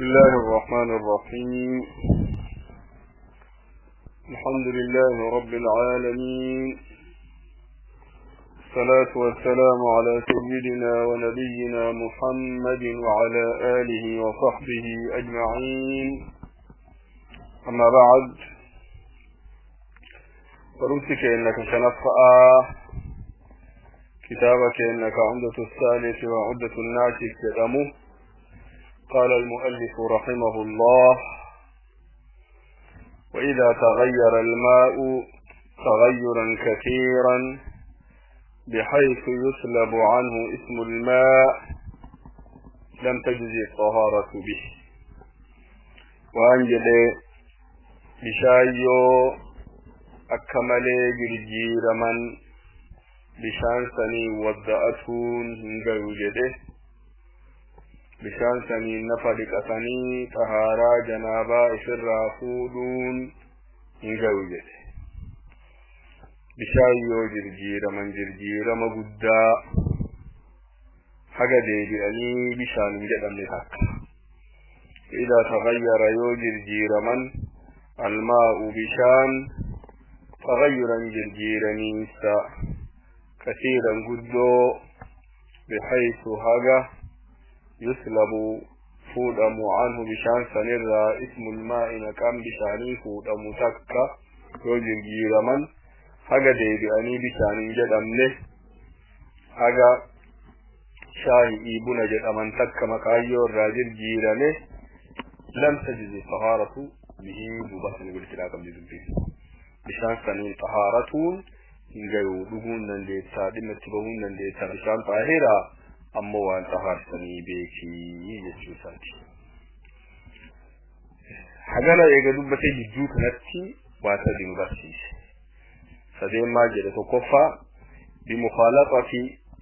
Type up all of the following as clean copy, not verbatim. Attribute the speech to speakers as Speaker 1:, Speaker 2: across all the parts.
Speaker 1: الله الرحمن الرحيم. الحمد لله رب العالمين، الصلاة والسلام على سيدنا ونبينا محمد وعلى آله وصحبه أجمعين. أما بعد، فرمسك إنك شنفأ كتابك إنك عمدة الثالث وعدة الناسك كدمه. قال المؤلف رحمه الله: وإذا تغير الماء تغيرا كثيرا بحيث يسلب عنه اسم الماء لم تجزي الطهارة به. وأنجل بشايو أكمل جرجير من بشان سني ودأتون هنجو bishaan saniin nafa dhiqatanii xahaaraa janaabaa ifirraa fuudhuun hin gahu jedhe. Bishaan yoo jirjiiraman jirjiirama guddaa haga deebi'anii bishaan hin jedhamne takka. Idaa taghayyara yoo jirjiiraman almaa'u bishaan taghayyuran jirjiiraniinsa kasiiran guddoo bihaysu haga يسلب فودم عنه بشان سنرى اسم الماء مكان بشاني فودم تكا يوجد جيرمن حقا ديبئني بشان جدم له حقا شاهي إيبون جدمن تكا مكايو الراجل جيرمه لم تجد الطهارة به دوبة نقول تلاقم جدن بشان سنين طهارة إنجيو دهون ننديتا دمتبهون ننديتا بشان طاهرة ammoo waan xahaarsanii beekii jechuu isaati. Hagana eega dubbatee jidduu kanatti waa sadi nu barsiise. Sadeen maal jedhe? Tokkoffaa bimukhaalaxati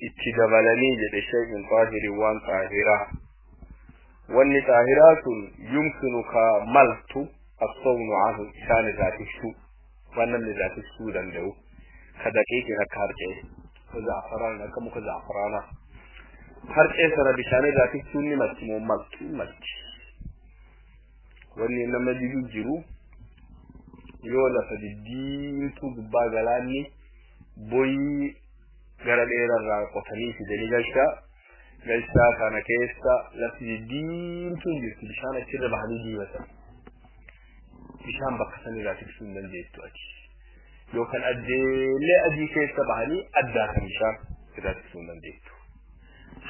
Speaker 1: itti dabalanii jedhe shay'in xaahirin waan xaahiraa. Wanni xaahiraa sun yumkinu ka maltu assawnu anhu isaan irraa tiksuu waan namni irraa tiksuu danda'u ka daqiiqin akka harcee za'afaraan akka muka za'afaraanaa. Harcee sana bishaan irraa tiksuun ni malti moo maltu malti. Wanni nama didu jiru yoo lafa diddiimtuu gubbaa galaanni boyii gara dheerarraa qotanii fidanii galchaa kana keessa lafti diddiimtuun jirti bishaan achirra bahanii diibatan. Bishaan bakka san irraa tiksuu hin dandeettu ati. Yookaan addeellee adii keessa bahanii addaatan bishaan irraa tiksuu hin dandeettu.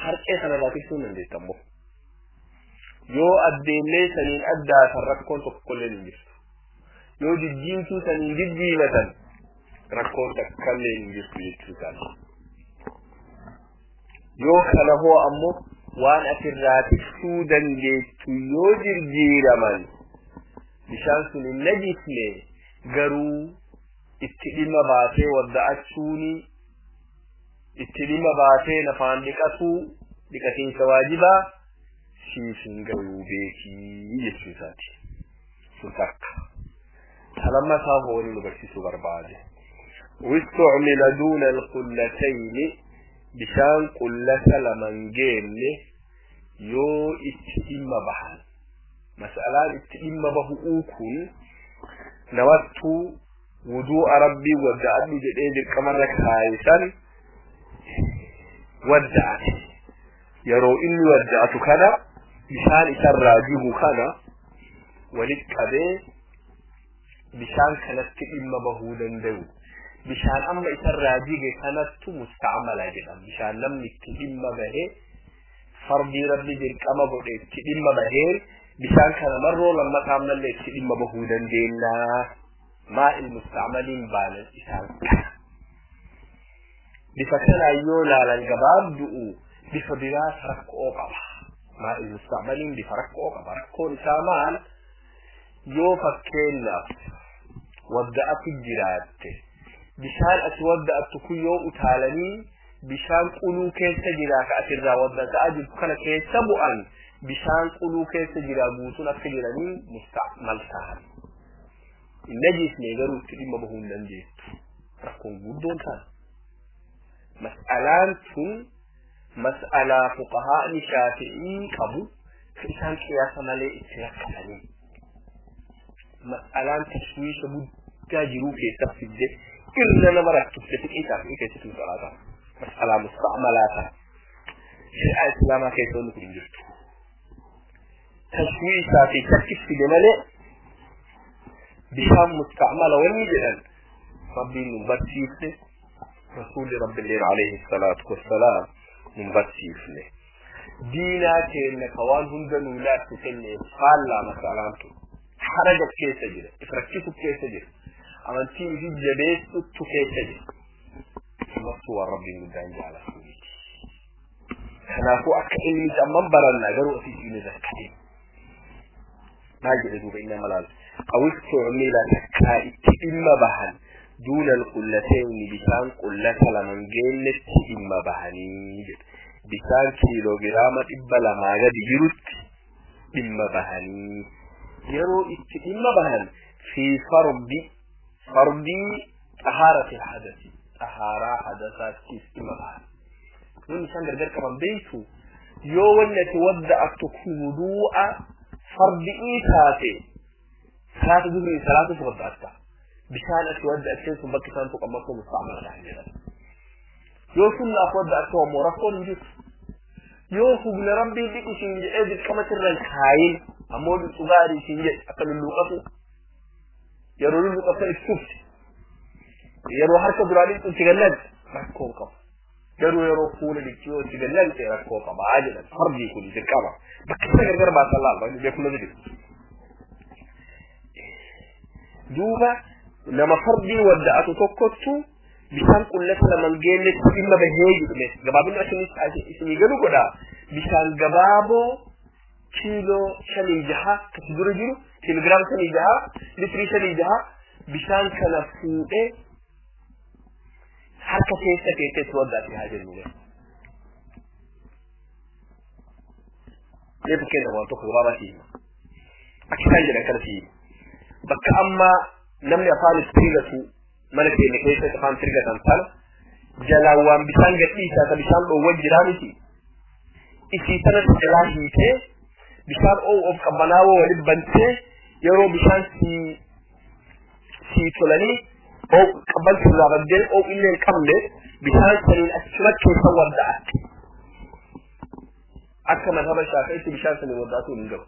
Speaker 1: Harcee sana irraa tiksuu hin dandeettu ammoo. Yoo addeellee saniin addaatan rakkoon tokkollee hin jirtu. Yoo diddiimtuu saniin diddiimatan rakkoon takkallee hin jirtu jechuu isaati. Yoo kana hoo ammoo waan asirraa tiksuu dandeettu yoo jirjiiraman bishaan sun hin najisne garuu itti dhimma baatee wadda'achuuni itti dhimma baatee nafaan dhiqatuu dhiqatiinsa waajibaa siif hin gayuu beekii jechuu isaati. Sun takka. Lammataa horii nu barsiisuu barbaade. Wistucmila duuna alqullatayni bishaan qullata laman geenne yoo itti dhimma bahan. Mas'alaan itti dhimma bahu'uu kun namattuu wuduu'a rabbii wadda'adhu jedhee dirqamarra kaayisan wadda'ate. Yeroo inni wadda'atu kana bishaan isarraa jigu kana walitti qabee bishaan kanatti dhimma bahuu danda'u. Bishaan amma isarraa jige kanattu musta'amala jedhama. Bishaan namni itti dhimma bahee fardii rabbi dirqama godhe itti dhimma bahee bishaan kana marroo lammataa ammallee itti dhimma bahuu dandeenya. Maa'il musta'amaliin baanan isaan kana. Bifa kanaan yoo laalan gabaabdu'u bifa biraas rakkoo qaba. Maa'il musta'amaliin bifa rakkoo qaba. Rakkoon isaa maal? Yoo fakkeenyaaf wadda'atu jiraatte bishaan ati wadda'attu kun yoo utaalanii bishaan quluu keessa jiraa ka asirraa wadda'aa jirtu kana keessa bu'an bishaan quluu keessa jiraa guutuun akka jiranii musta'amal ta'an. Hin najisne garuu itti dhimma bahuu hin dandeettu. Rakkoon guddoon ta'a. Mas'alaan tun mas'alaa fuqahaa'ni shaafi'ii qabu Isaan qiyaasa malee itti rakkatanii mas'alaan tashwiisha guddaa jiruu keessatti fidde irra nama rakkifte fiqiisaa fi keessatti mas'alaa ta'a. Mas'alaa musta'malaa ta'a. Shari'aa Islaamaa keessa wanni kun hin jirtu. Tashwiishaa fi shakkis fide malee bishaan musta'mala wanni jedhan Rabbiin nu barsiifne, Rasuulli Rabbiilleen alayhi salaatu wassalaam nu barsiifne. Diinaa keenya ka waan hunda nuu laattu kenne faallaa mas'alaan tun. Haraja keessa jira, if rakkisu keessa jira, amantii ifi jabeessuttu keessa jira. Martuu waan Rabbiin guddaan jaalatu miti. Kanaafuu akka ilmi amman barannaa garuu ofii isiin rakkatin. Maal jedhe duuba inni amma laal? Aw istucmila takkaa itti dhimma bahan duuna alqullatayni bishaan qullata laman geennetti dhimma bahanii jedhe. Bishaan kiiloogiraama 200 gadi jirutti dhimma bahanii. Yeroo itti dhimma bahan fi fardi fardii xahaarati hadasi xahaaraa hadasaattiif dhimma bahan. Wanni isaan gargar qaban beektu yoo wanni ati wadda'attu wuduu'a fardi'ii taate salaata zuhrii salaatu wadda'atta. Bishaan ati wadda'attee sun bakki isaan tuqan bakka musta'mala ta'an jedhan. Yoo sunnaaf wadda'attu ammoo rakkoon hin jirtu. Yoo humna Rabbiin dhiqu siin jedhee dirqama sirra hin kaayin ammoo dhiqu gaarii siin jedhe akka lulluuqatu yeroo lulluuqatan itti tufti. Yeroo harka duraa dhiqxu itti gallante rakkoo hin qabu. Garuu yeroo fuula dhiqxu yoo itti gallante rakkoo qabaa jedhan fardii kun dirqama. Bakka isa gargar baasan laal beekumsa jiru. Duuba nama fardii wadda'atu tokkottu bishaan qullata laman geennetti dhimma bahee jedhume gabaabinni isinii galu godha bishaan gabaaboo kiiloo 5.6 kasi dura jiru kiiloogiraama 5.6 litirii 5.6 bishaan kana fuudhee harka keessa keessatti wadda'ate haa jennu. Mee fakkeenya waan tokko gabaabaa si hima. Akka isaan jedhan kana si hima. Bakka amma namni afaan itti rigatu mana keenya keessatti afaan itti rigatan sana jalaan waan bishaan gadhiisaa ka bishaan dhoowwan jiraa miti. Isii sanatti jalaa hiitee bishaan oo'u of qabbanaawoo waliin bantee yeroo bishaan sii tolanii oo'u qabbanti irraa baddee oo'u illee hin qabne bishaan saniin achuma keessa wadda'atte. Akka mazhaba Shaafi'iitti bishaan saniin wadda'atuu hin gahu.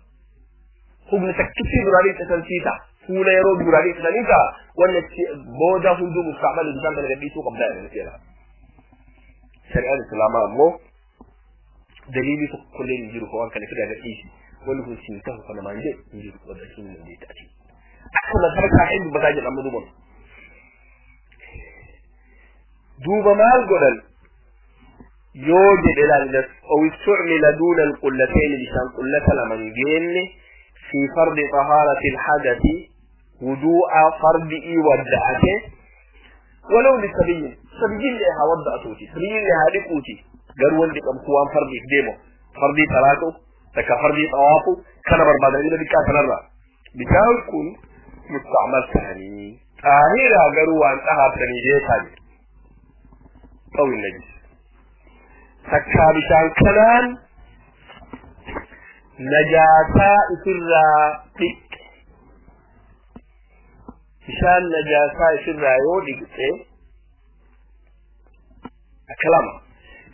Speaker 1: Humna takkittii duraa dhiqatan sii ta'a. Fuula yeroo duraa dhiqatanii ta'a. Wanni booda hunduu musta'mala bishaan kana gadhiisuu qabdaa jedhanii. Shari'aan Islaamaa ammoo daliilii tokkollee hin jiru waan kana fidaa gadhiisi. Wanni kun siin tahu kana maan jedhu hin jiru wadda'achuu hin dandeetti. Akka mazhaba Shaafi'ii dubbataa jedha amma duuba. Duuba maal godhan? Yoo jedhe laal aw istucmila duuna alqullatayni bishaan qullata laman geenne في فرض طهارة الحدث وضوء فرض ودعته ولو لسبي سبي لها ودعتوتي سبي لها دقوتي قالوا ولدك أمكوان فرض ديمو فرض ثلاثه تكا فرض طوافه كان بربادة إلا بكا سنرى بكاكم مستعمل ثاني طاهرة قالوا أن طهر ثاني جيتاني أو النجس تكا بشان كلام najaasaa ifirraa dhiqxe bishaan najaasaa ifirraa yoo dhiqxe akka lama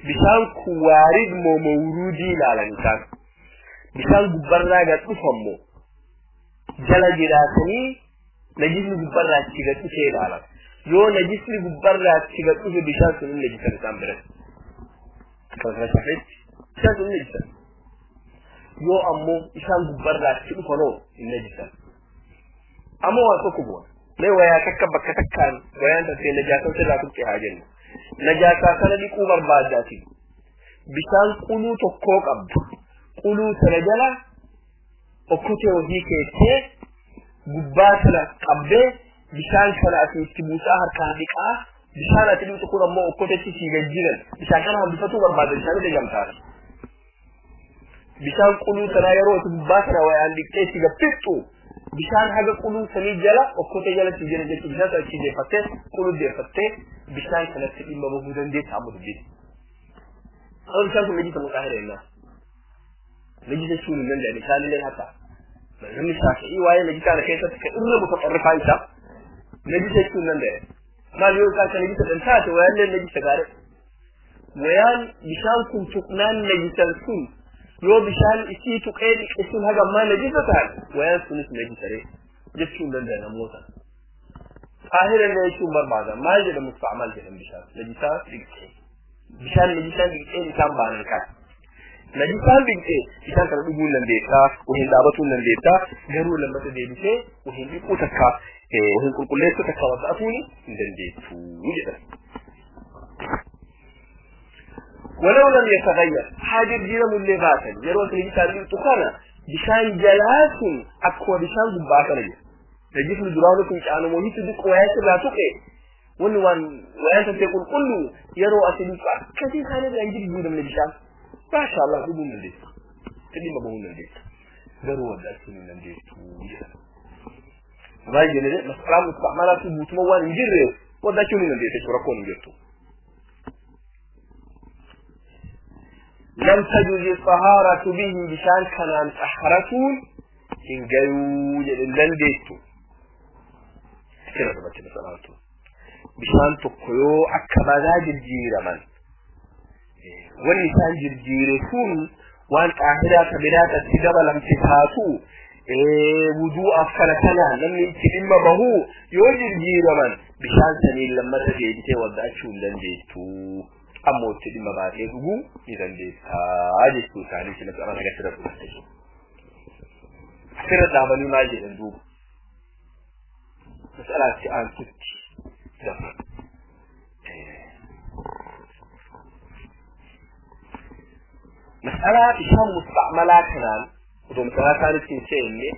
Speaker 1: bishaan kun waarid moo mawruudii ilaalan isaan bishaan gubbarraa gad dhufammoo jala jiraatanii najisni gubbarraa achi gad dhufee ilaalan yoo najisni gubbarraa achi gad dhufe bishaan sun hin najisan isaan biratti akkuma kana shafeetti bishaan sun hin najisan yoo ammoo isaan gubbarraa achi dhufanoo hin najisan. Ammoo waan tokko bu'a. Mee wayaa takka bakka takkaan wayaan tattee najaasaa sirraa tuqxe haa jennu. Najaasaa sana dhiquu barbaaddaati. Bishaan quluu tokkoo qabdu. Quluu sana jala okkotee hojii keessee gubbaa sana qabdee bishaan sana asii itti buusaa harkaan dhiqaa bishaan ati dhiqxu kun ammoo okkoteetti sii gajjiran bishaan kana hambifatuu barbaadda bishaan ija gamtaara. Bishaan quluu sanaa yeroo itti gubbaa sana wayaan dhiqxee si gaffiftu bishaan haga quluu sanii jala okkotee jala si jira jechuun bishaan sana achi deeffattee quluu deeffattee bishaan kanatti dhimma bahuu dandeessa amma dubbiin. Amma bishaan kun najisa maqaa hireenna. Najisa jechuun hin danda'an isaanillee hatta. Namni Shaafi'ii waa'ee najisa kana keessatti kan irra mutaxarrifaa isaa najisa jechuun hin danda'an. Maal yoo isaan kan najisa dhan taate wayaallee najisa gaare. Wayaan bishaan kun tuqnaan najisan sun yoo bishaan isii tuqee dhiqe sun haga ammaa najisa ta'an wayaan sunis najisa ree jechuu hin danda'an namoota. Xaahira illee jechuun barbaada. Maal jedhamu musta'mal jedhan bishaan najisaa dhiqee. Bishaan najisaan dhiqeen isaan baanan kana. Najisaan dhiqee isaan kana dhuguu hin dandeessaa, wahin dhaabatuu hin dandeessaa, garuu lammata deebisee wahin dhiquu takka wahin qulqulleessuu takka wadda'atuun hin dandeessu jedhan. ولو لم يتغير حاجة جيرة من اللي باتن يروى تنجي تعليم تخانا بشان جلاس أكوى بشان قباتا نجي نجيس لدرانو كنت أنا موهيت دك وياس لا تقي ونوان وياس تقول كله يروى أسلوك كثير خانة أنجيب جيرة من بشان ما شاء الله هو من الليل تلي ما بقول من الليل ضرورة درس من الليل ما يجي لذي مسألة مستعملة في بوتموان نجرب وده شو من الليل تشركون نجرته لم تجوز الطهارة به بشان كان طهرتون إن جيو لن ديتو كده بس مسألة بشان تقيو أكبر جرجيرة من والنسان جرجيرتون وان طاهرة كبيرات السجبة لم تتهاتو وضوء أفكار لم يتم بهو يوجد جيرة من بشان سنين لما تجيبتي ودعشون لن ديتو ammoo itti dhimma baatee dhuguu ni dandeessaa jechuu isaanii si mas'ala kana asirra dhufte. Asirra dhaabanii maal jedhan duuba? Mas'alaatti aantutti dabra. Mas'alaa bishaan musta'malaa kanaan otoo mas'alaa isaanitti hin seenne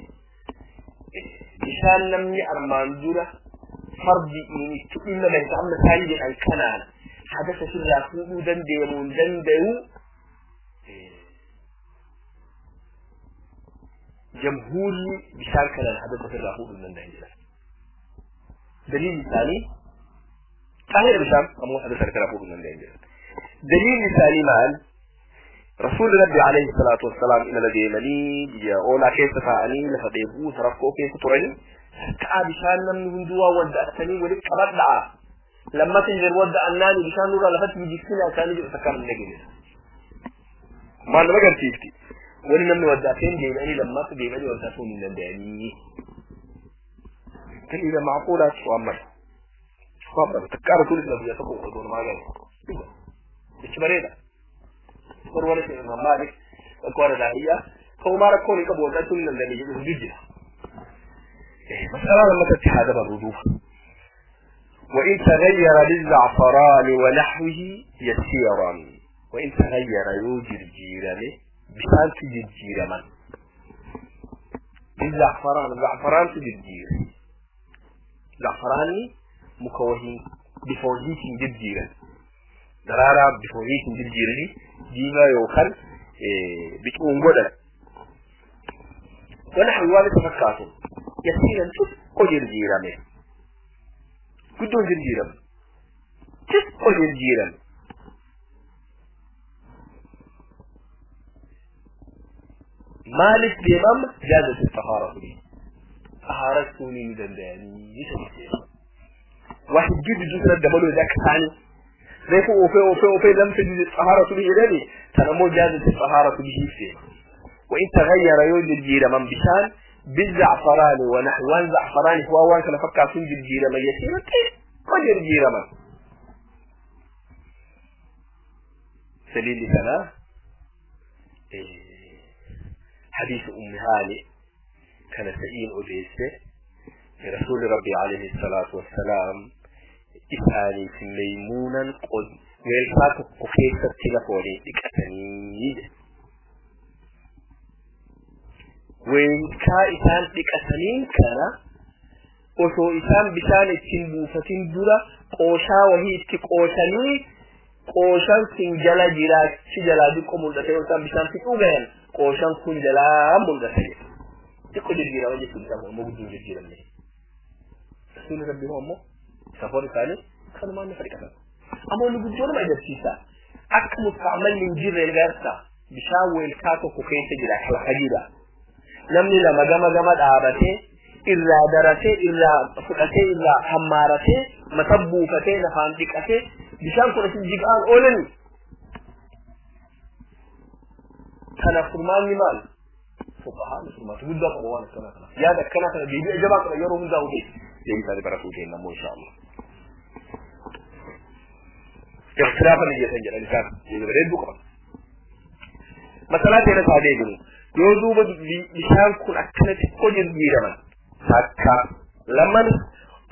Speaker 1: bishaan namni armaan dura fardiin itti dhimma bahe amma isaan jedhan kanaan حدث سر فوق دنديمون دنديو جمهور بشار كلام حدث سر فوق دنديو دليل ثاني طاهر بشام أمو حدث سر فوق دنديو دليل ثاني مال رسول ربي عليه الصلاة والسلام إلى لدي مني يا أولا كيف فعني لفديبو تركو كيف ترني كأبشان من هندوا ودأتني ولك أبدع لما تنزل ودع الناني بشان نورا لفت بيجيكسينا كان يجي أتكلم من نجيب ما أنا ما قلت فيك ولي نمني ودعتين جيباني لما تجيباني ودعتوني من الداني كان إذا معقولة شو عمر شو عمر تكارو كل اللي بيتقوا قدون ما قال إيش بريدة قرولة الإمام مالك القرى داهية هو ما ركوني قبل ودعتوني من الداني جيبه بيجي مسألة لما تتحادى بالرجوع وإن تغير للزعفران ونحوه يسيرا وإن تغير يوجر جيرانه بشان تجد جيرمان للزعفران الزعفران تجد جير زعفراني مكوهين بفوهيك جد جيران درارة بفوهيك جد جيراني ديما يوخر بتقوم قدر ونحو والد فكاته يسيرا تقجر جيرانه guddoon jirjiirama xiqqoo jirjiirame maaliif deemama jaazatu xahaara kuni xahaarachuun ni danda'anii isa deema waa hedduu jidduu sana dabaluu akka ta'anii reefu oofee oofee oofee lamsa jidduu xahaaratu bihi jedhani tan ammoo jaazatu xahaaratu bihi deema وإن تغير يوجد جيرا من بشان بالزعفران ونحوان زعفران هو وان كان فكا سنجد جيرا من يسير قدر جيرا من سليل سنة حديث أم هاني كان سئين أديسة رسول ربي عليه الصلاة والسلام إساني في ميمونا قد ويلفاك قفيسة تلفوني إكأتني Weelkaa isaan dhiqataniin kana osoo isaan bishaan ittiin buufatin dura qooshaa wahii itti qooshanii qooshan sun jala jiraachi jalaa xiqqoo mul'ate yoo isaan bishaan fixuu gahan qooshan kun jalaa mul'ate xiqqoo jijjiirama jechuun isaa ammoo guddoo jijjiiramne. Rasuulli Rabbii hoo ammoo safoon isaanii kanumaan nafa dhiqatan. Ammoo inni guddoo nama agarsiisa. Akka musta'amalli hin jirre garta Bishaan weelkaa tokko keessa jira, lafa jira. Namni lama gama gama dhaabatee irraa daratee, irraa fudhatee, irraa hammaaratee, mata buufatee, lafaan dhiqatee, bishaan kun asin jigaan oolani. Kanaaf furmaanni maal? Fuqahaan furmaata guddaa qaba waan akkanaa kana. Yaada akkanaa kana deebii jabaa qaba yeroo hundaa hubee. Deebii isaanii baratuu keenya immoo inshaallah. Ikhtilaafa niyyeessan jedhan isaan deebii bareedduu qaban. Masalaa teena isaa deebinu yoo duuba bishaan kun akkana xiqqoo jijjiiraman takka laman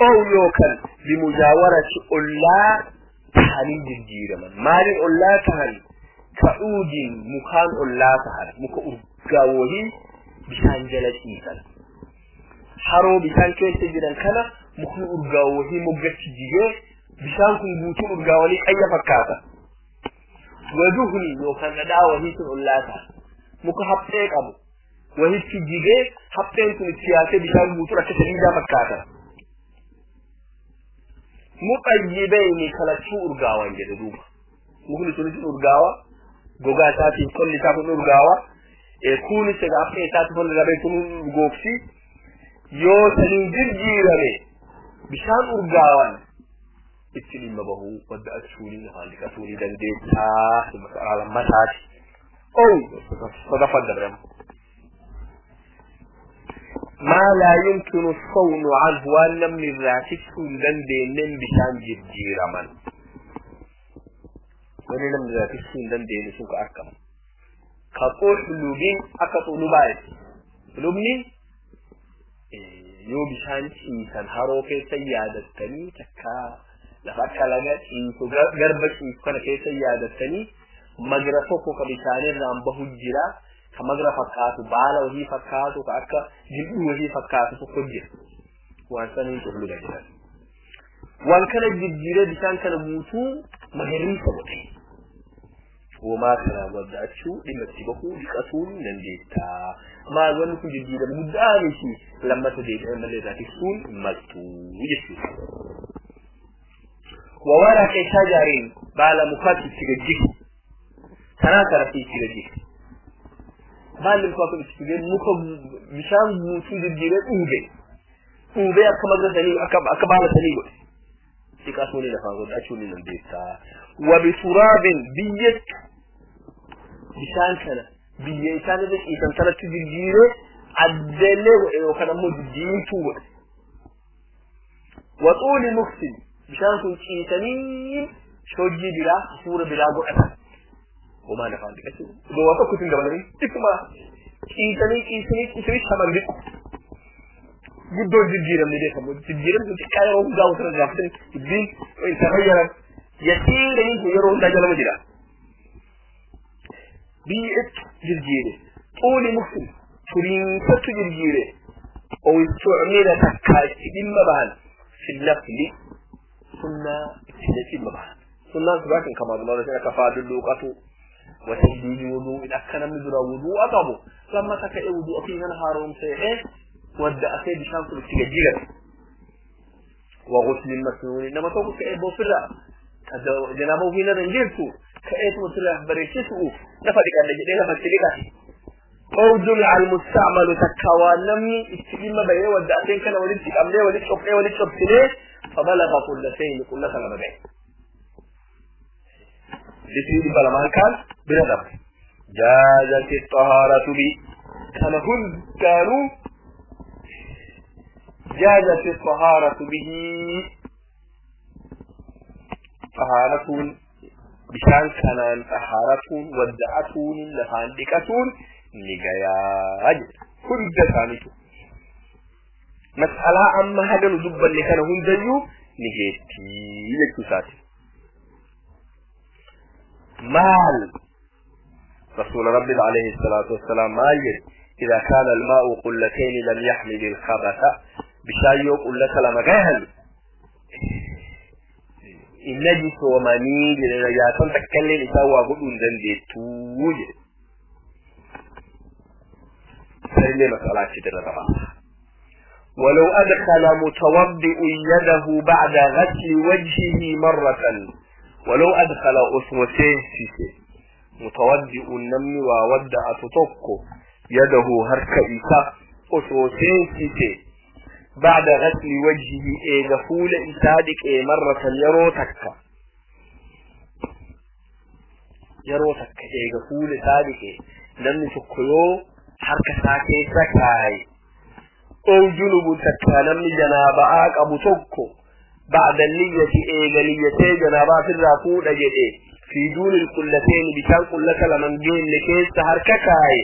Speaker 1: ow yookaan bimujaawarati ollaa tahanii jijjiiraman. Maaliin ollaa tahan? Ka'uudiin mukaan ollaa tahan, muka urgaa wahii bishaan jala ciisan. Haroo bishaan keessa jiran kana mukni urgaa wahii moggachi jigee bishaan kun guutuun urgaa walii qayya fakkaata. Waduhni yookaan dhadhaa wahii sun ollaa tahan. Muka haphee qabu wahitti jigee hapheen kun itti yaasee bishaan guutuun akka sadiidaa fakkaata. Muxayyibayni kalachuu urgaawan jedhe duuba. Mukni sunis urgaawa, gogaa isaatiif qolli isaa kun urgaawa, kuunis egaa haphee isaatiif qolli rabee kun urgoofti. Yoo saniin jijjiirame bishaan urgaawan itti dhimma bahuu, wadda'achuuni, afaan dhiqatuuni dandeessaa, masalaa lammataati. Ow sadaffaan dabrama. ما لا يمكن الصون عنه وأن من ذاتكم دندين بشان جرجير من وأن من ذاتكم دندين سوك أركم كقول لبين أكتو لبايت لبني yoo bishaan ciisan haroo keessa yaadattanii, takka lafa akka laga ciisu, garba ciisu kana keessa yaadattanii, magra tokko ka bishaanirraan bahu jira, ka magra fakkaatu, baala wahii fakkaatu, ka akka jildhuu wahii fakkaatu tokko jira. Waan saniin xulluga jedhan. Waan kana jijjiiree bishaan kana guutuu magariisa godhe. Homaa kana wadda'achuu, dhimma itti bahuu, dhiqatuun dandeettaa. Maal wanni kun jijjiirama guddaa miti, lammata deebi'ee malee irraa tiksuun maltuu jechuudha. وورق شجر baala mukaatti itti gajjigu, karaa karatti itti gajjigu. Baalli mukaa kun itti gajjigu muka bishaan guutuu jijjiiree dhuube. Dhuubee akka magra sanii, akka baala sanii godhe. Dhiqatuun lafaa godhachuun ni dandeessaa. Wabituraabin biyyatti bishaan kana biyya isaan irra ciisan sanatti jijjiiree addeellee godhe yookaan ammoo diimtuu godhe. Waxuuli muksin bishaan kun ciisanii shojjii biraa, hafuura biraa godhatan. Homaa lafaan dhiqachuu. Gowwaa tokko isin dabalanii ittuma ciisanii ciisanii ciisanii shaman dhiqu. Guddoo jijjiiramni beekamu. Jijjiiramni xiqqaa yeroo hundaa osoo gaafatan dubbiin isa fayyadan. Yasiiranii kun yeroo hundaa jalama jira. Biyyi jijjiire. Xuuli muksin turiinsattu jijjiire. أو استعمل takkaa itti dhimma bahan في النفل sunnaa itti dhimma bahan. Sunnaan subaakin kama dumaa akka faa lulluuqatu وتجديد وضوء أكن من درا وضوء قبو لما تكأ وضوء في من هارون سيئه ودأ خير بشان كل تجديد وغسل المسنون إنما توقف كأبو فرا جنابه هنا رنجلتو كأيت مثل بريشته نفدك أن جدينا فتلك أو جمع المستعمل تكوى نمي استلم بيه ودأتين كان ولدت أمليه ولدت شفنيه ولدت شفنيه فبلغ كل شيء كل سنة بيه لسيد بلمان كان بندب جازت الطهارة بي كان هم كانوا جازت الطهارة به طهارة بشان كانان طهارة ودعتون لفان دكتون نجايا كل ثانيته مسألة أما هذا ندب اللي كان هم ديو نجيتي لكساتي مال رسول ربي عليه الصلاة والسلام مال إذا كان الماء قلتين لم يحمل الخبث بشايو قلت لما جهل النجس ومني لنجاتون تكلم إساوى قدون دندي توج سلم مسألة كتير طبعا. ولو أدخل متوضئ يده بعد غسل وجهه مرة، ولو أدخل أسوته في متودئ النمل وودع تتوكو يده هرك إساء أسوسين بعد غسل وجهه إيغفول إسادك مرة يروتك يروتك إيغفول إسادك نمل تكيو هرك ساكي سكاي أو جنب تكا نمل جنابعاك أبو توكو بعد النية إيغنية جنابات الرافود أجده في دون القلتين بكان قلة لمن جين لكيس هرككاي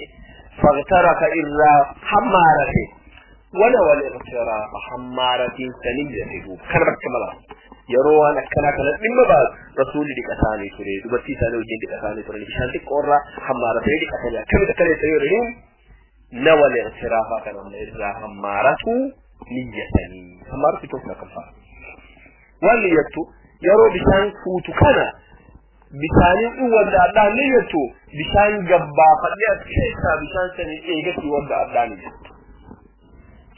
Speaker 1: فاغترف إلا حمارته ولو الاغتراف حمارة سنية كان بكملا يروان أكنا كان من بعد رسول لك أثاني تريد وبتي ثاني وجين لك أثاني تريد بشان تقرأ حمارة لك أثاني كم تكلم سيورين نوى الاغتراف كان إلا حمارته نية حمارة توفنا كم فار والنية يرو بشان فوت كان bisaanin in wanda Allah ne yato bisaan gabbaafadhe as keessaa bisaan sanii eegatti wanda Allah ne yato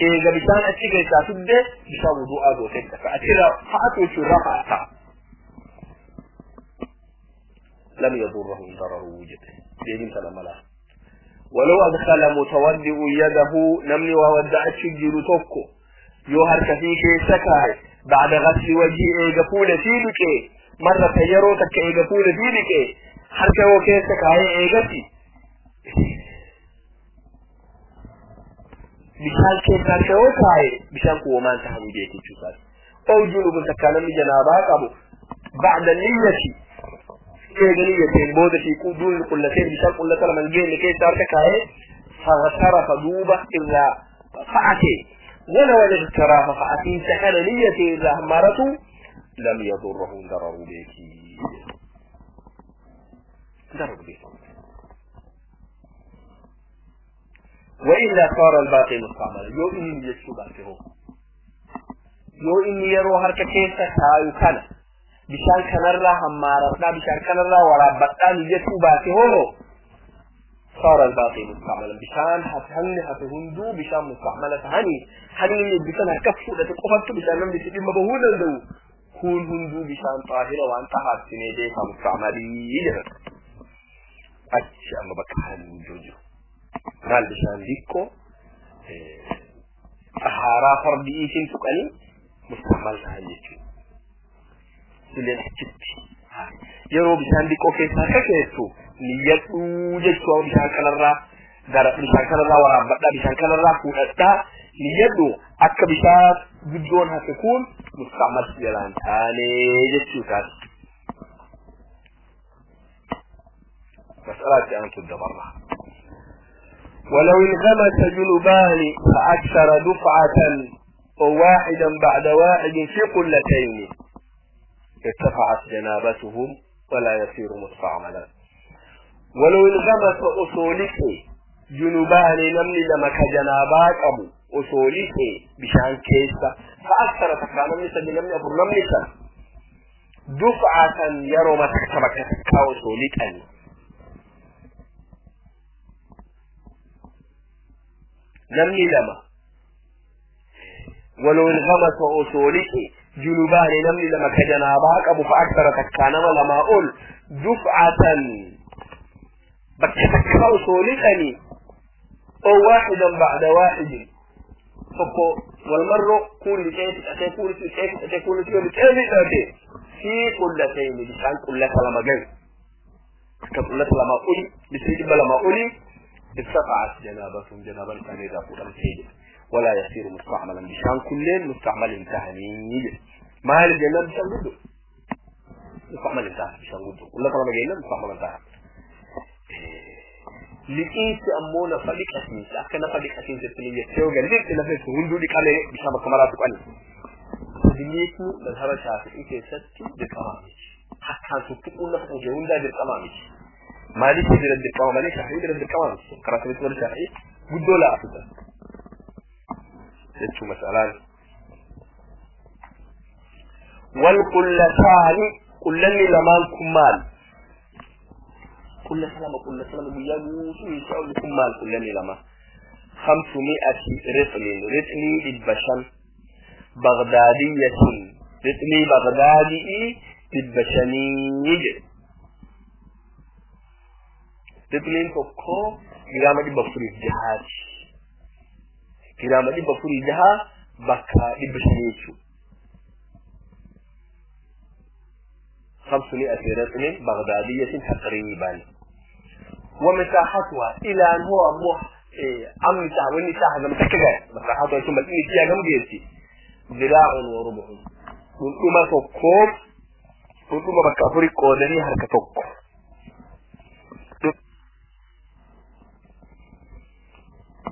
Speaker 1: eega bisaan achi keessaa fidde bisaan wudu'aa gootee dhaqa achirraa fa'atu jechuun rafa'ata lam yadurruhu dararu jedhe deebiin sana mala ولو أدخل متودئ يده نمني وودعت jiru tokko yoo harka fi keessa kaa'e بعد غسل وجهه eega fuula sii dhiqee مرة يرو تك إيجا فول فيلك حركة وكيسك هاي إيجاتي بشان كيس حركة وكاي بشان قوة ما انتهني بيتي شوفات أو جنوب تكالم جناباك أبو بعد النية إيجا نيتين بودة في دون القلتين بشان قلة لمن جين لكيس حركة هاي فاغترف دوبة إلا فأتي ولو الاغتراف فأتي سكن نيتي إلا همارته لم يضره ضرر بيتي ضرر بيتي وإلا صار الباقي مستعملا يو إني يجسو باقي هو يو إني يرو هركة كيسة هايو كان بشان كان الرا همارتنا بشان كان الرا ورابطنا يجسو باقي هو صار الباقي مستعملا بشان هتهن هتهندو بشان مستعملة هني هني بشان هكفو لتقفتو بشان لم بشان مبهولا دو kun hunduu bishaan xaahira waan xahaarsinee beekaa musta'malii jedhan achi amma bakka haalli jiru jiru maal bishaan xiqqoo xahaaraa fardiitiin tuqanii musta'mal ta'an jechuudha. Suleen achitti yeroo bishaan xiqqoo keessaa akka keessu niyyadhuu jechuu bishaan kanarraa gara bishaan kanarraa waraabbadhaa bishaan kanarraa fuudhadhaa niyyadhu akka bishaan guddoon hafe kun musta'mal jalaan taanee jechuudha. مسألة أن تدبرها ولو انغمس جنبان فأكثر دفعة وواحدا بعد واحد في قلتين ارتفعت جنابتهم ولا يصير مستعملا ولو انغمس أصولك جنبان نمل لما كجنابات أبو أصولك بشان كيسة فأكثر تكرا نمل سجل نمل أبو نمل دفعة يرو ما تكتبك تكا أصولك أني نمل لما ولو انغمس أصولك جنبان نمل لما كجنابات أبو فأكثر تكا نمل لما أقول دفعة بكتكا أصولك أني أو واحدا بعد واحد tokko walmarro kun liqee fixatee kun liqee fixatee kun liqee fixatee fi qullatayni bishaan qullata lama gahu akka qullata lama oli bishaan dhibba lama oli irtafa'at janaabatuhum janaabaan isaanii irraa fuudhamtee jedhe walaa yasiiru mustacmalan bishaan kunneen mustacmal hin tahanii jedhe maaliif jennaan bishaan guddo mustacmal hin tahan bishaan guddo qullata lama geennan mustacmal hin tahan liqiinsi ammoo nafa dhiqasiinsa akka nafa dhiqasiinsa niyyattee yoo galle lafa itti hunduu dhiqamee bishaan bakka maraa tuqani. Biliikni mazhaba shaafi'ii keessatti dirqamaa miti. Hakkaan tuttuquun lafa kan kee hundaa dirqamaa miti. Maaliif jira dirqama malee shaafi'ii jira dirqamaa miti. Karaa samitti warri shaafi'ii guddoo laafisa. Jechuu masalaan. Wal qullataani qullanni lamaan kun maal? قلة لما قلة لما بيجوا يسأل لكم مال قلة لما 500 رطل رطلي البشن بغدادية رطلي بغدادي البشني Rixliin tokko giraama 406ti. Giraama 406 bakka 500 jechuudha. 500 رطل بغدادية تقريبا. ومساحتها إلى أن هو أم تعاوني ساحة لما تكجا مساحتها ثم الإني فيها كم جيتي ذراع وربع ثم تكوب ثم بكافوري قودني حركة تكوب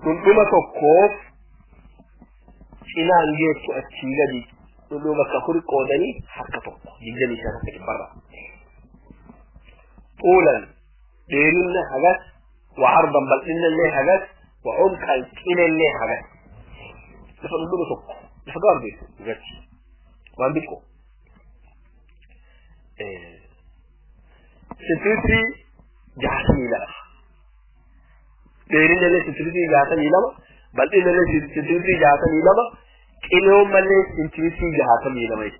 Speaker 1: ثم تكوب إلى أن جيتي أتشيغدي ثم بكافوري قودني حركة تكوب جدا شركة برا طولا ديرنا حاجات وعرضا بل إن اللي حاجات وعمقا إلى اللي حاجات لفقدوا سوق لفقار بيت جت وان بيكو سنتري جحسني لا ديرنا اللي سنتري جحسني لا بل إن اللي سنتري جحسني لا إلهم اللي سنتري جحسني لا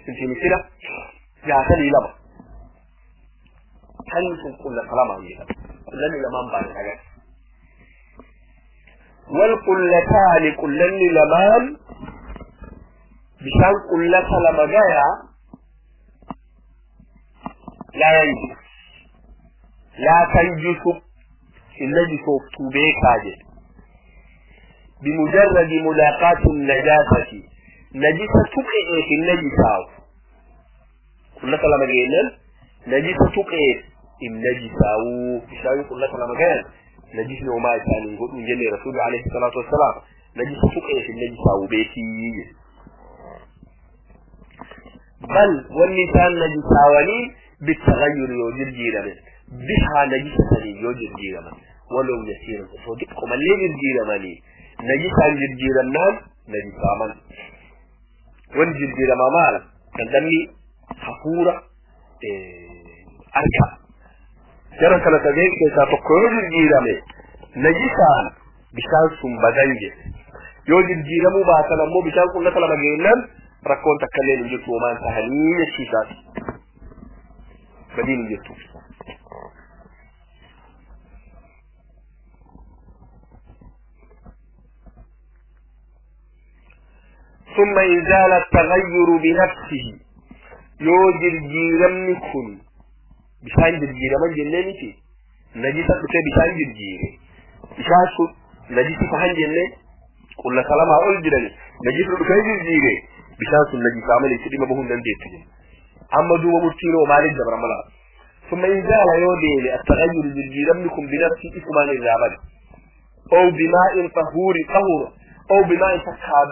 Speaker 1: سنتيمتر 62 kan sun kulla kalama ne kullan laman ba ne wal qullatani kullan laman bishan qullata lama gaya la yanji la tanjisu innajisu tube kaje بمجرد ملاقاة النجاسة نجسة تقئ في النجسة كلك لما جينا نجسة تقئ النجسة بشاوي كلك لما جينا نجسة وما يسأل يقول من جل رسول عليه الصلاة والسلام نجسة تقئ في النجسة وبيتي بل والنسان نجسة ولي بالتغير يوجد جيرا بها نجسة يوجد جيرا ولو يسير صدقكم اللي يجد جيرا مالي نجسة جرجيرا نام نجسة من ون جرجيرا ما مالا كان دمي حفورة أركا جرى كلا تبين كيسا تقول جرجيرا مي نجسة بشان سنبدنج يو جرجيرا مو باتنا مو بشان كل كلا مجينان ركون تكلين جتو ومان تهنين الشيسات بدين جتو ثم إن زال التغير بنفسه يوجد جيرم كن بشان جرجيرم جنة نجسة بك بشان جرجير بشان نجسة فهن جنة كل كلام أقول جرني نجسة بك جرجير بشان نجسة عمل يسري ما بهون دنديت أما دوما مرتينو مالك جبر ملا ثم إن زال يودي التغير جرجيرم كن بنفسه إثمان الرابد أو بماء طهور طهور أو بماء تكاد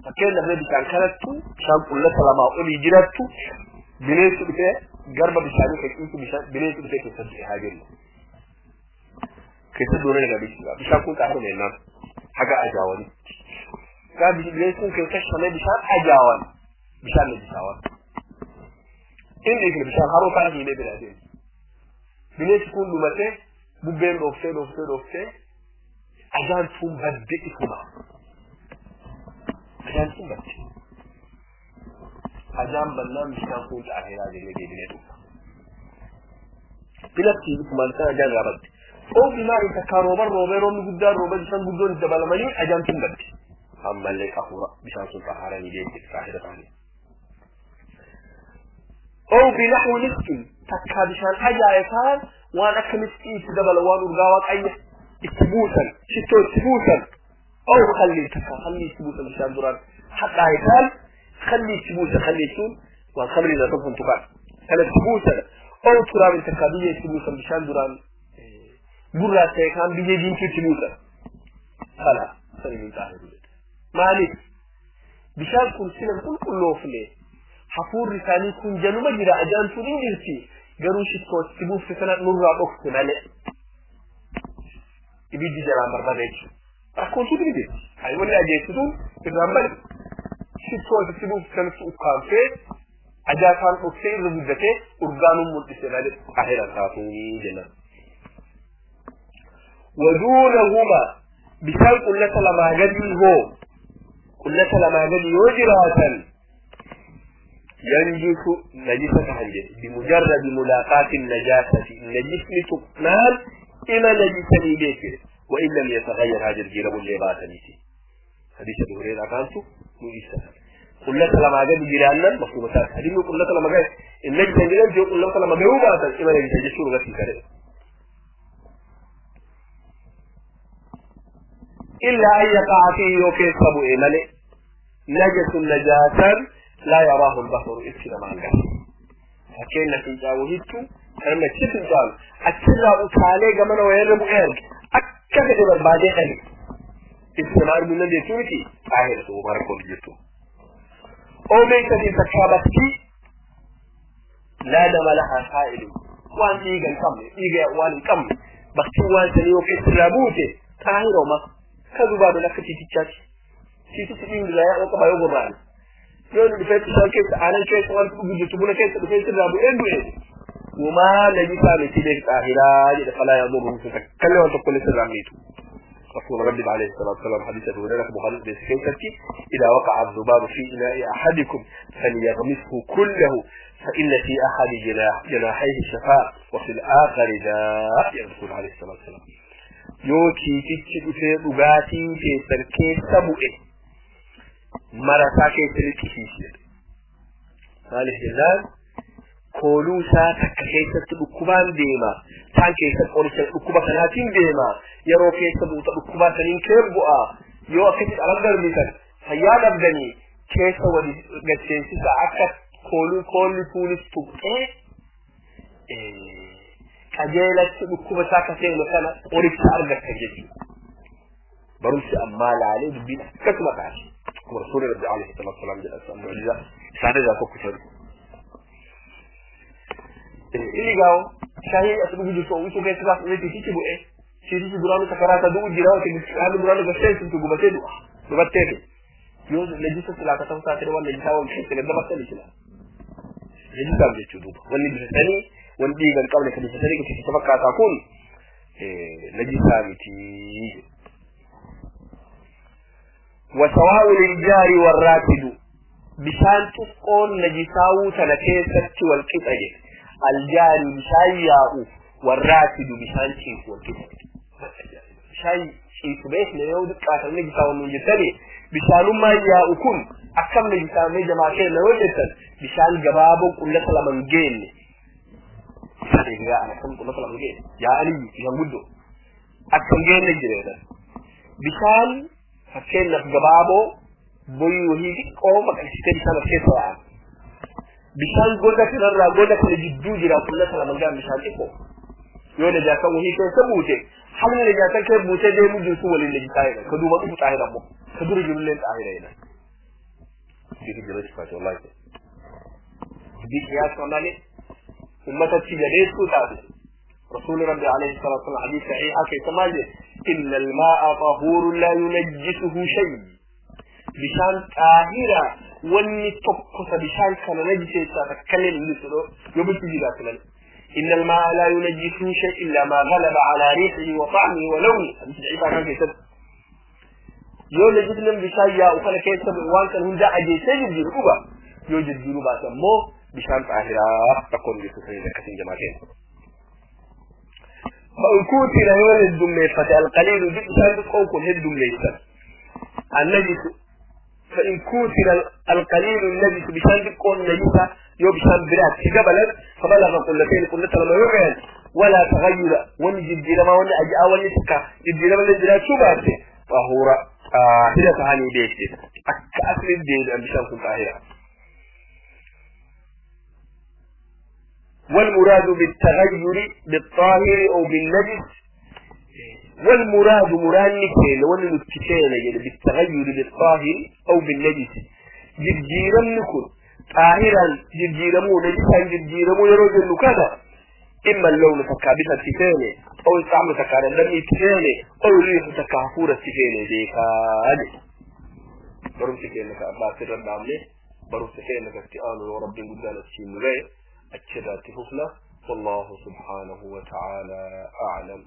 Speaker 1: fakkeenyaaf bishaan kanattu bishaan qullata lamaa olii jirattu bineensi dhufee garba bishaanii kan bishaan bineensi dhufee keessatti dhihaa jiru. Keessa doonii nagaa beeksisa. Bishaan kun qaama jennaan haga ajaa'awanitti. Gaa bineensi kun keessa shamee bishaan ajaawan bishaan najisaawan. Inni ifni bishaan haroo kana hiilee biraa deemu. Bineensi kun dhumatee bubbeen dhooftee dhooftee dhooftee ajaan tun badde ifuma. Ajaan sun badde. Ajaan bannaan bishaan kun xaafiraa jennee deebinee dhufa. Bilatti dhufumaan isaan ajaan irraa badde. Oofi maali takkaa rooban roobee roobni guddaan roobee bishaan guddoon dabalamanii ajaan sun badde. Ammallee qafuura bishaan sun xahaaranii deemte xaahira ta'anii. Oofi naxwu miski takkaa bishaan ajaa'e waan akka miskii itti dabala waan urgaawaa qayya itti buusan shittoo itti buusan أو خلي تكا خلي يسبوس مشان دران حتى هيتال خلي يسبوس خلي يسون والخمر إذا تفهم تقع خلي يسبوس أو تراب التكابية يسبوس مشان دران برا تيكان بيجي دين تسبوس خلا خلي من تاهر مالك بشان كل سنة كل كله فلي حفور رسالي كن جنوب جرا أجان تورين جرسي قروش التوت سبوس في سنة نور أخت مالك يبيجي جرا مرة rakkoon sun ni beekti. Hayi wanni ajeessituun irraan bari. Shittoo asitti buuf kanatti ukkaamsee ajaa isaan dhoksee irra guddatee urgaanuun mul'ise malee ahira taatuunii jenna. Waduunahuma bishaan qullata lamaa gadii hoo qullata lamaa gadi yoo jiraatan ينجس نجسة هنجد بمجرد ملاقاة النجاسة النجس تقنان إما نجسة بيك وإن لم يتغير هذا الجيرب اللي باتنيتي حديث أبو هريرة كانت مؤسسة قلت لما جاب جيراننا مفهومتات حديث قلت لما جاب النجس جيران جو قلت لما جاب باتن إما نجسة جسور غسي كره إلا أن يقع فيه يكسب إيمانه نجس نجاسا لا يراه البصر إلا مع الجهل فكأن في جاوهته كأن كيف قال أكثر أكالي جمنا ويرب إيرك أكثر بربادي خلي استمار من الذي تركي آخرته مبارك وبجته أو ليس في سكابتي لا دم لها سائل وان إيجا كم إيجا وان كم بس وان سنيو كسرابوته طاهر ما كذباب لك تيتشاتي تيتشاتي لا يعلم ما يغران yoo dhufee bishaan keessa aanan keessa waan dhugu jirtu buna keessa dhufee sirraa bu'ee du'e وما نجسا مثل الطاهرة جد فلا يضره تتكلم وتقول سرا ميتو رسول ربي عليه الصلاة والسلام حديث أبو هريرة بخاري بسكيتك إذا وقع الذباب في إناء أحدكم فليغمسه كله فإن في أحد جناحيه شفاء وفي الآخر داء يا رسول عليه الصلاة والسلام يوكي تتشد في رغاتي في سركي سبؤه مرسا كي تركي مالك جلال kooluu isaa takka keessatti dhukkubaan deema taan keessa qoricha dhukkuba kanaatiin deema yeroo keessa buuta dhukkubaa saniin kee bu'a yoo akkasitti ala garbisan fayyaa dhabdanii keessa wali gacheensisa akka kooluu koolli tuunis tuqxee qajeelatti dhukkuba isaa akka seenu kana qoricha argattan jechuudha. Barumsi ammaa laalee dubbiin akkasuma taate. Akkuma rasuulli rabbi alayhi salaatu wasalaam jedhan mu'jiza isaan irraa tokko jedhu. Inni gaawo shaahii as dhugu jirtu uwwisuu keessa isaaf dhufee tiitichi bu'ee tiitichi duraanu sakaraata du'u jira haalli duraanu gasheessintu gubatee du'a dubatteetu yoo najisa silaa ka ta'u taate waan najisaa waan keessa gad dabarsanii sila najisaaf jechuu duuba wanni bifatanii wanni dhiiga hin qabne kan bifatanii tiiticha fakkaataa kun najisaa miti. وسواء للجار والراكد بشان تقول نجساو تنكيست والقطع الجاري بشان ياء والراكد بشان شيف والكتاب بشان شيف بيت ليو دقات النجسة والنجسة بشان ما ياء كن أكم نجسة من جماعة لو جتن بشان جبابه كل سلام جين يا أنا كم كل سلام جين يا علي بشان بدو أكم جين نجري بشان فكين لك جبابه بيوهي قوم الشتاء بشان الكيس bishaan goda kanarraa goda kana jidduu jira qullata lama gaan bishaan xiqqoo yoo najaasan wahii keessa buute hamni najaasan kee buutee deemuu jirtu waliin najisaa jedhan ka duuba dhufu xaahira ammoo ka dura jirullee xaahira jedhan. Bifi jala sifaate wallaahi. Dubbii qiyaasa malee ummatatti jabeessuu taate. رسول ربي عليه الصلاة والسلام حديث صحيح كيف ما إن الماء طهور لا ينجسه شيء bishaan xaahira wanni tokko ta bishaan kana najiseessaa takkallee hin jirtu yoo bulchu jiraatu malee. إن الماء لا ينجسه شيء إلا ما غلب على ريحه وطعمه ولونه حديث ضعيف عن كيسد yoo najisni bishaan yaa'u kana keessa waan kan hunda ajeessee jijjiiru dhuga yoo jijjiiru baate ammoo bishaan xaahiraa rakkoon jirtu sanii akkasiin jamaa keenya. فأكوتي له الدميفة القليل bishaan xiqqoon kun heddummeessan النجس فإن كوتر القليل النجس بشان تكون نجسة يو بشان برات جبلا فبلغ قلتين قلت لما يعين ولا تغير ونجد لما ون أجاء ونسكا جد لما نجد شو باتي طهورة طاهرة هاني بيت أكأسر الدين بشان كن طاهرة والمراد بالتغير بالطاهر أو بالنجس والمراد مرانكين ونلتكين بالتغير بالطاهر أو بالنجس جرجيرا نكون طاهرا جرجيرمو نجسا جرجيرمو يروج النكادة إما اللون تكابسة تفيني أو الطعم تكارا دمي تفيني أو الريح تكافورة تفيني ديكاد برمسكين لك أبا سر الدعملي برمسكين لك استئان ورب قدان السين لغي أتشرى تففنا والله سبحانه وتعالى أعلم.